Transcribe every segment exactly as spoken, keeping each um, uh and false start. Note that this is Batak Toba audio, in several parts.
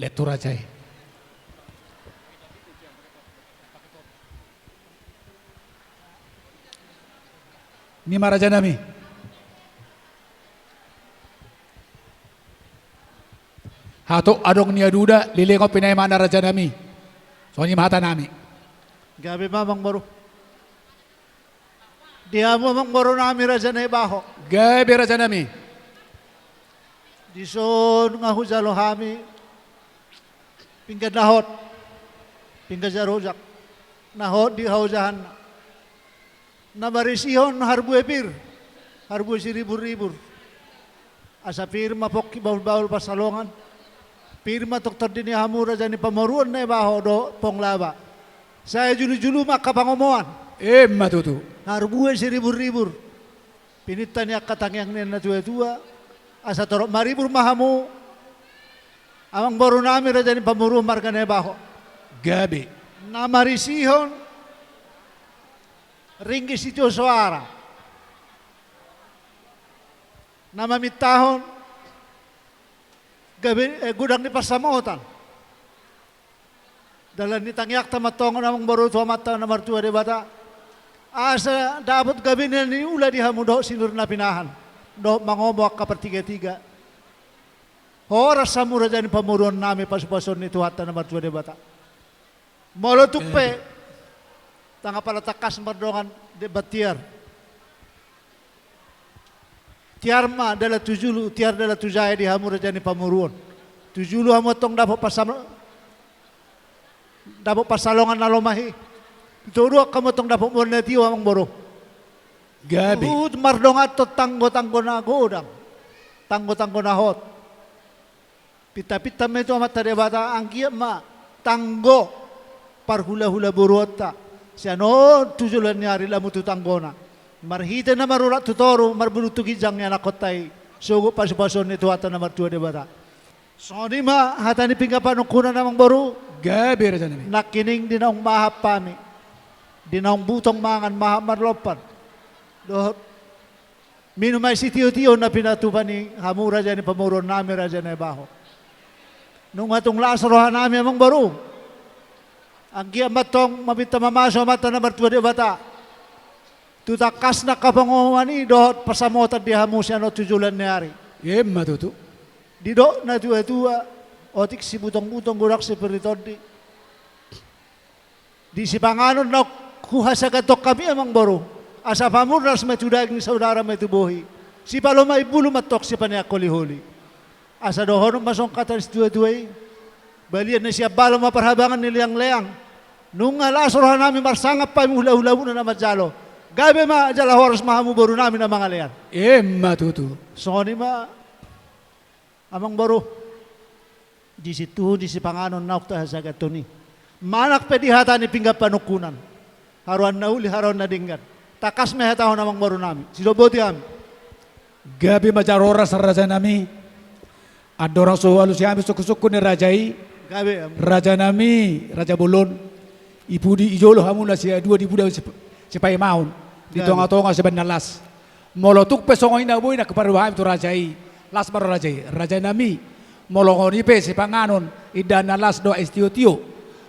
Lean tu raja i. Ninna ma rajanami. Hatop adong niaduda, lilingon pinaimana rajanami. Songon i ma hatanami. Gabe ma amangboru. Di hamu amangborunami raja Naibaho. Gabe rajanami. Dison nunga hujalo hami pinggan na hot, pinggan jarojak, na hot di haojahanna. Na marisihon harbue pir, harbue siriburribur. Asa pir ma pongki bahulbahul pansalongan. Pir ma tongtong di hamu raja ni pamoruon Naibaho dohot Pong Laba. Sai julujuluma angka pangomoan. Emma tutu. Harbue siriburribur. Pininta ni angka tangiang ni natuatua. Asa torop maribur ma hamu. Amangborunami raja ni pamoruon marga Naibaho. Gabe. Na marisihon ringgit sitio soara. Na mamintahon gabe, eh, godang ni pansamotan. Dalan ni tangiangta ma antong on amangboru tu Amanta na martua Debata. Asa dapot gabe na niula di hamu dohot sinur na pinahan. Dohot mangomo angka partigatiga. Horas hamu raja ni pamoruonnami pasupasuon ni Tuhanta na martua Debata. Molo tung pe, eh, ndang apala tangkas mardongan demban tiar. Tiar ma dalan tu julu, tiar dalan tu jae di hamu raja ni pamoruon. Tu julu hamu antong dapot pansam-, dapot pansalongan na lomak i. Tu toru hamu antong dapot mual na tio amangboru. Gabe. Huhut mardonganhon tanggotanggo na godang. Tanggotanggo na hot. Pintapinta ma i tu Amanta Debata, anggiat ma tanggo parhulahula boruonta sian on tu joloan ni ari lamu tu tanggona. Marhite na marurat tu toru, marbulung tu ginjang ni anakhonta i, sogot pasupasuon ni Tuhanta na martua Debata. Songon i ma hata ni pinggan panungkunan amangboru. Gabe rajanami. Nangkining di naung mahap hami, di naung butong mangan mahap marlompan, dohot minum aek sitiotio na pinatupa ni hamu raja ni pamoruonnami raja Naibaho. Nunga tung las rohanami amangboru. Anggiat ma antong maminta mamasu Amanta na martua Debata tu tangkasna angka pangomoan i dohot pansamotan di hamu sian on tu joloan ni ari. Emma tutu. Didok natuatua, otik sibutongbutong godang sipir ni tondi. Di sipanganon naung huhasagathon hami amangboru, asa pamurnas ma i tu daging, saudara ma i tu bohi, sipalomaibulu ma antong sipaneang holiholi. Asa dohonon ma songon hata ni situatua i: Balian na sian balo ma parhabangan ni leangleang. Nunga las rohanami marsangap hami hulahula muna na manjalo. Gabe ma jala horas ma hamu borunami na mangalean. Emma tutu. Songon i ma amangboru. Di situhu di sipanganon naung tahasagathon i, manang pe di hata ni pinggan panungkunan, haroan na uli, haroan na denggan, tangkas ma i hatahon amangborunami, sidok boti hami. Gabe ma jala horas rajanami. Andorang so hualusi hami sungkunsungkun ni raja i. Gabe, am. Rajanami, raja bolon. I pudi i jolo hamu na sia dua di buda sip-, sipaimaon. Di, gabe, tongatonga sibaen na las. Molo tung pe songon i na boi na hupaboa hami tu raja i, las ma ro raja i. Rajanami, molo songon i pe sipanganon, indahan na las dohot aek sitiotio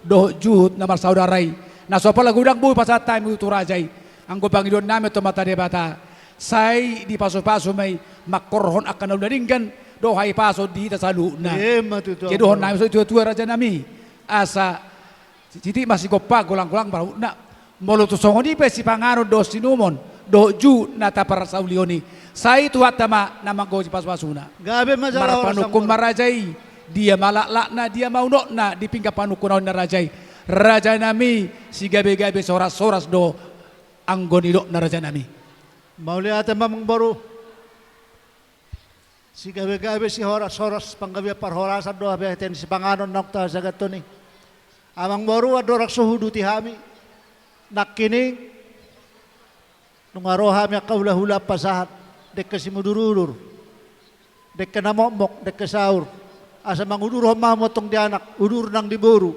dohot juhut na marsaudara i, na so pala godang boi pasahat hami tu raja i, anggo pangidoannami tu Amanta Debata, sai dipasupasu ma i mangkorhon angka na uli na denggan dohot hahipason di hita saluhutna. Emma tutu. Jadi dohononnami songon i tu tuatua rajanami, asa sititi ma sigompa, golanggolang ma rambutna. Molo tung songon i pe sipanganon dohot siinumon dohot juhut na taparsaulion i, sai Tuhanta ma na manggohi pasupasuna. Gabe ma jala horas. Marpanungkun ma raja i, dia ma laklakna, dia ma unokna di pinggan panungkunan na raja i. Rajanami, sigabegabe, sihorashoras do anggo nidokna rajanami. Mauliate ma amangboru. Sigabegabe, sihorashoras panggabean parhorasan do hape hata ni sipanganon naung tahasagathon i. Amangboru, andorang so huuduti hami, nangkining nunga ro hami angka hulahula pasahat, dengke simudurudur, dengke na mokmok, dengke saur. Asa mangudurhon ma hamu antong di anak, udur nang di boru,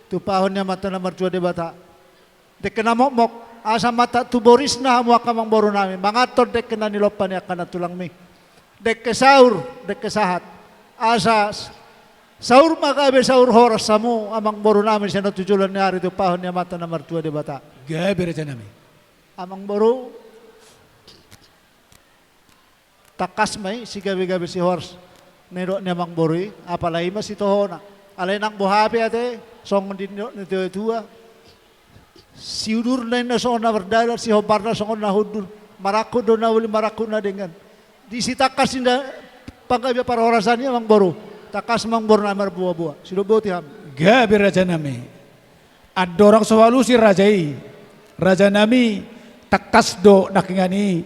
tumpahon ni Amanta na martua Debata. Dengke na mokmok, asa mata tu borisna hamu angka amangborunami, manganhon dengke na nilompa ni angka nantulangmi. Dengke saur, dengke sahat, asa s-, Saur ma gabe saur horas hamu amangboru nami sian on tu joloan ni ari, tumpahon ni Amanta na martua Debata. Gabe raja nami. Amangboru, tangkas ma i sigabe-gabe sihoras na nidok ni amangboru i, apala i ma sitohona. Alai nang boha pe ate, songon di nidok ni tua-tua, siudurna inna songon na mardalan, sihombarna songon na hundul, marangkup do na uli, marangkup na denggan. Disi tangkas inna panggabean parhorasan i amangboru. Tangkas ma amangboru nami marboa-boa. Sidok boti hami. Gabe raja nami. Andorang so hualusi raja i, raja nami, tangkas do nangkiningan i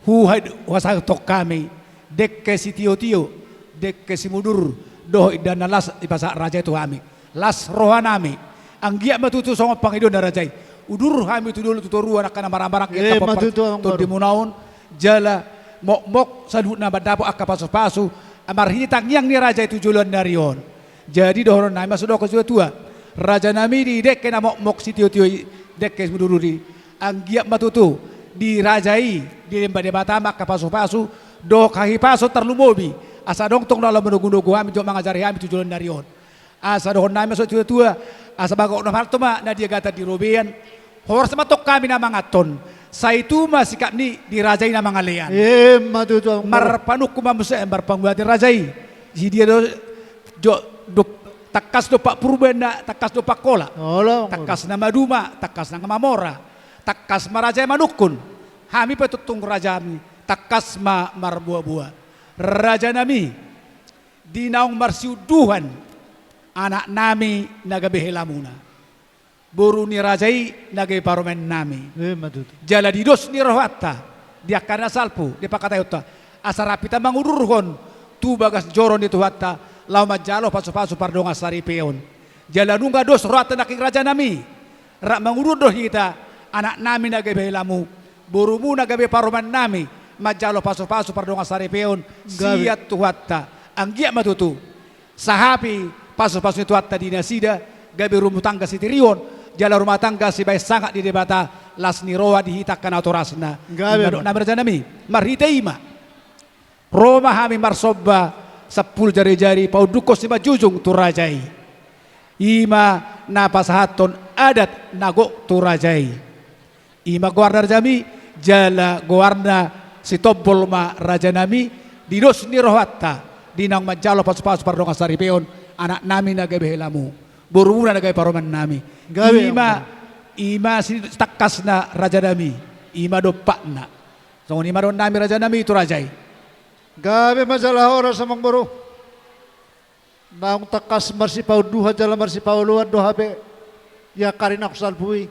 huha-, huhasahathon hami dengke sitio-tio, dengke simudur, dohot indahan na las dipasahat raja i tu hami. Las roha nami. Anggiat ma tutu songon pangidoan ni raja i. Udur hami tu dolok tu toruan angka na marhaha-maranggi, eh, angka ma tutu, amangboru, tondimuna on, jala mokmok saluhutna mandapot angka pasu-pasu marhite tangiang ni raja i tu joloan ni ari on. Jadi dohonon nami ma songon nidok ni tua-tua. Raja nami, di dengke na mokmok sitio-tio i, dengke simudur i, anggiat ma tutu di raja i dilemba Debata ma angka pasu-pasu dohot hahipason tarlumobi, asa adong tong na laho manogu-nogu hami dohot mangajari hami tu joloan ni ari on. Asa dohonon nami ma songon nidok ni tua-tua, asa bagot na halto ma na di agatan di robean, horas ma tong hami na manganhon, sai tutu ma sikap ni di raja i na mangalean. Emma tutu, amangboru. Marpanungkun ma muse, eh, marpanguaten raja i. Di dia do, jo, do, tangkas dompak Purba inna, tangkas dompak Hola. Hola, amangboru. Tangkas na maduma, tangkas na mamora. Tangkas ma raja i manungkun. Hami pe tontu raja nami, tangkas ma marboa-boa. Raja nami, di naung marsiunduhan anak nami na gabe helamuna, boru ni raja i na gabe parumaen nami. Emma tutu. Jala di dos ni rohanta, di angka na salpu, di pangkataion ta, asa rap hita mangudurhon tu bagas joro ni Tuhanta, laho manjalo pasu-pasu pardongansaripeon. Jala nunga dos rohanta nangkin raja nami, rap mangudur do hita, anak nami na gabe helamu, borumu na gabe parumaen nami, manjalo pasu-pasu pardongansaripeon, gabe, sian Tuhanta. Anggiat ma tutu sahapi pasu-pasu ni Tuhanta di nasida, gabe rumah tangga sitirion, jala rumah tangga sibahen sangap di Debata, las ni roha di hita angka natorasna. Gabe. I ma dok nami raja nami, marhite i ma ro ma hami marsomba sampulu jari-jari paundukkon simanjujung tu raja i. I ma na pasahathon adat na gok tu raja i. I ma goarna raja nami, jala goarna sitombol ma raja nami, di dos ni rohanta, di naung manjalo pasu-pasu pardongansaripeon, anak nami na gabe helamu, borumuna na gabe parumaen nami. Gabe. I ma, i ma sitangkasna raja nami, i ma dompakna. Songon i ma dohonon nami raja nami tu raja i. Gabe ma jala horas amangboru. Naung tangkas marsipaunduhan jala marsipaoloan do hape di angka ari naung salpu i,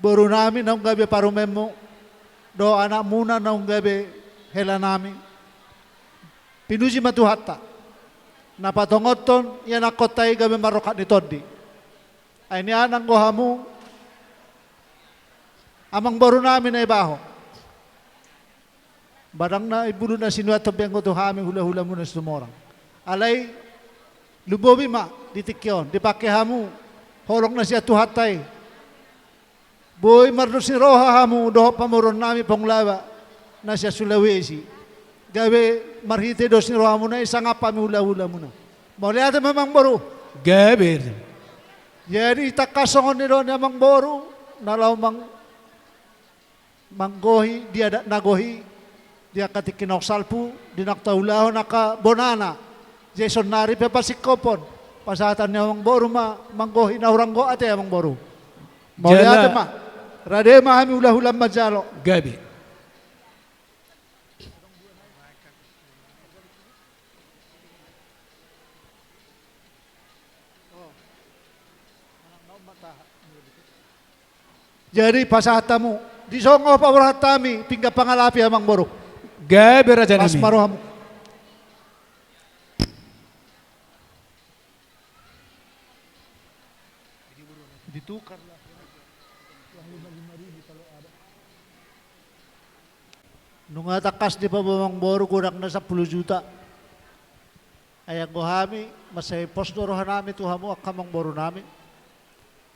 boru nami naung gabe parumaenmu, dohot anakmuna naung gabe hela nami. Pinuji ma Tuhanta, na patongothon ianakkonta i gabe marrongkap ni tondi. Ai nian anggo hamu amangboru nami Naibaho, badang na imbulu na sinuanhon be anggo tu hami hula-hulamuna Situmorang. Alai lumobi ma di tingki on, dipangke hamu holong na sian Tuhanta i. Boi mardos ni roha hamu dohot pamoruon nami Pongulaba na sian Sulawesi. Gabe marhite dos ni rohamuna i sangap hami hula-hulamuna. Mauliate ma amangboru. Gabe. Jadi tangkas songon nidok ni amangboru, na laho mang-, manggohi di adat na gok i, di angka tingki naung salpu, di naung taulahon angka bonana. Jadi saonnari pe pasingkophon, pasahaton ni amangboru ma manggohi na hurang gok ate amangboru. Mauliate ma. Rade ma hami hula-hula manjalo. Gabe. Jadi pasahat hamu, dison ma paborhat hami pinggan pangalapi amangboru. Gabe raja nami. Las ma rohamu. Ditukar lah. Nunga tangkas dipaboa amangboru godangna sampulu juta. Ai anggo hami, mansai pos do roha nami tu hamu angka amangboru nami.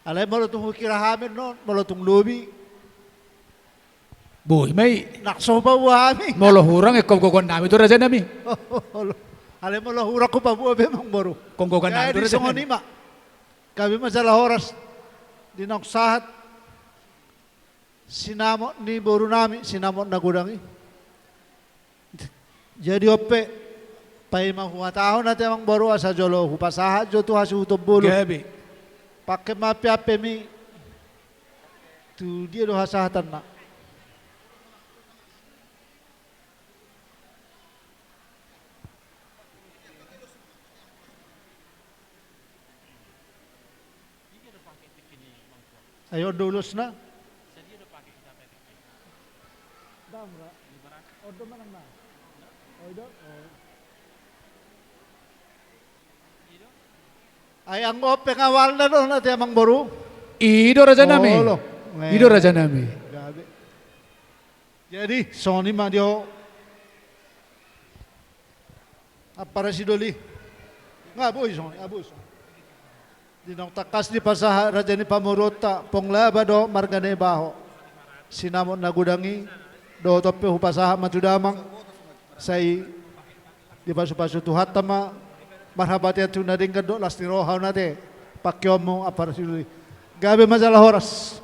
Alai molo tung hukira hami annon, molo tung lobi, boi ma i. Nang so hupaboa hami. Molo hurang ingkon gogoan nami tu raja nami. Alai molo hurang hupaboa be, amangboru. Konggokan. Jadi songon i ma. Gabe ma jala horas. Di naung sahat sinamot ni boru nami, sinamot na godang i. Jadi on pe, paima huhatahon ate, amangboru, asa jolo hupasahat jo tu hasuhuton bolon. Gabe. Pake ma ampehami. Tu dia do hasahatanna? Ai on do ulosna. Ai anggo pengawalna do on ate, amangboru. I do, rajanami. I do, rajanami. Jadi songon i ma di ho, ampara sidoli. Nga boi songon i, nga boi songon i. Di naung tangkas dipasahat raja ni pamoruonta, Pong Laba do marga na ibaho, sinamot na godang i, dohot on pe hupasahat ma tu damang. Sai dipasupasu Tuhanta ma marhapatean tu na denggan dohot las ni roha on ate, pangkeonmu, ampara sidoli. Gabe ma jala horas.